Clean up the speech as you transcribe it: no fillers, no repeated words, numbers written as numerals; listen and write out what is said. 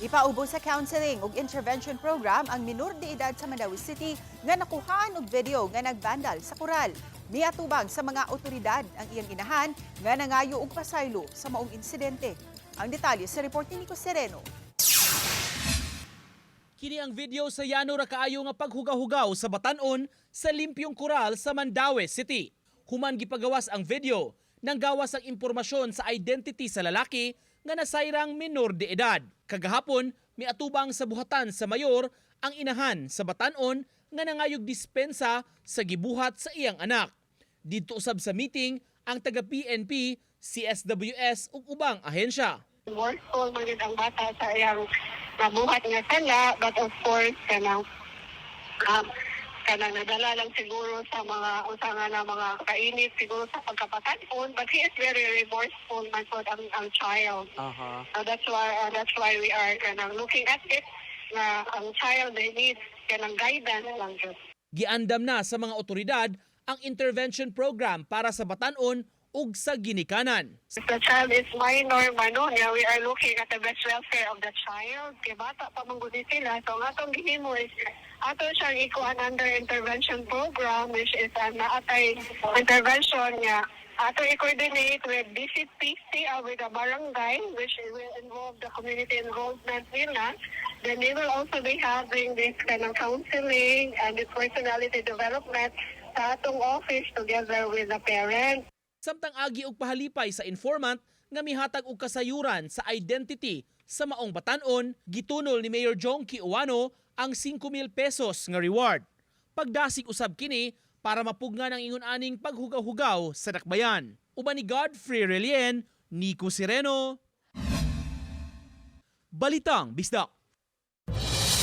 Ipaubo sa counseling ug intervention program ang minor de edad sa Mandaue City nga nakuhaan og video nga nagvandal sa koral. Miatubang sa mga otoridad ang iyang inahan nga nangayo og pasaylo sa maong insidente. Ang detalye sa report ni Nico Sereno. Kini ang video sa yano ra kaayo nga paghugaw-hugaw sa batan-on sa limpyong koral sa Mandaue City. Human gipagawas ang video, nang gawas ang impormasyon sa identity sa lalaki nga nasayrang minor de edad. Kagahapon, miatubang sa buhatan sa mayor ang inahan sa batan-on nga nangayog dispensa sa gibuhat sa iyang anak. Didto usab sa meeting ang taga PNP, CSWS ug ubang ahensya. Remorseful man gud ang bata sa iyang nabuhat nga sala, but of course kanang nadala lang siguro sa mga usa nga na mga kainit siguro sa pagkabatan-on, but he is very remorseful man pod ang child. That's why we are kanang looking at it na ang child, they need kanang guidance lang jud. Giandam na sa mga otoridad ang intervention program para sa batan-on ug sa ginikanan. If the child is minor man no, yeah, we are looking at the best welfare of the child. Kay bata pa man gud sila. So ang atong gihimo is ato siyang ikuan under intervention program, which is an naatay intervention nga ato i-coordinate with BCPC, with the barangay, which will involve the community involvement nila. Then they will also be having this kind of counseling and the personality development sa atong office together with the parents. Samtang agi og pahalipay sa informant nga mihatag og kasayuran sa identity sa maong batan-on, gitunol ni Mayor Jonkie Ouano ang 5,000 pesos nga reward. Pagdasig usab kini para mapugnan ang ingon aning paghugaw-hugaw sa dakbayan. Uban ni Godfrey Relien, Nico Sereno, Balitang Bisdak.